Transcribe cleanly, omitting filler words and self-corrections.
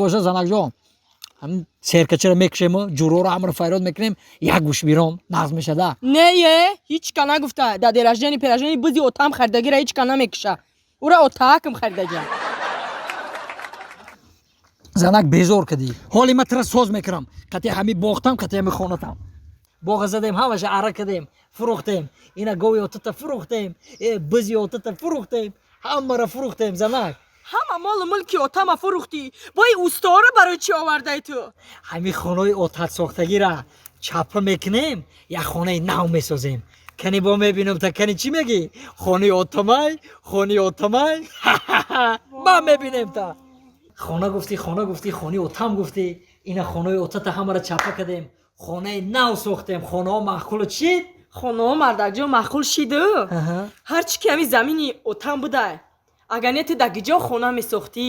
Боша, занакҷон, ҳамин серкачаро мекушему ҷуроро ҳамаро файрод мекунем, як гӯш бирон нағз мешада. Не, е, ҳеч ка нагуфта. Да день рождения пераждения бузи отам харидагира ҳеч ка намекуша. Ура отаакм харидагиам. Занак, безор кардӣ. Ҳоли ма тира соз мекунам, қати ҳами боғтам, қати ҳами хонатам. Боға задем, ҳамаша ара кардем, фурӯхтем. Ина гови отата фурӯхтем, бузи отата фурӯхтем, ҳамаро фурӯхтем, занак. Ҳама молу мулки отама фурӯхтӣ, бои усторо барои чӣ овардай ту? Ҳами хонаи отат сохтагира чапа мекунем, як хонаи нав месозем. Кани бо мебинам та, кани чӣ мегӣ? Хонаи отамай, хонаи отамай, ман мебинем та. Хона гуфтӣ, хона гуфтӣ, хонаи отам гуфтӣ. Ина хонаи отата ҳамаро чапа кардем, хонаи нав сохтем. Хонаҳо маъқулу чӣ? Хонаҳо, мардакҷон, маъқул шиду. Ҳарчи ки ҳами замини отам будай, агар не, ту дар гиҷо хона месохтӣ?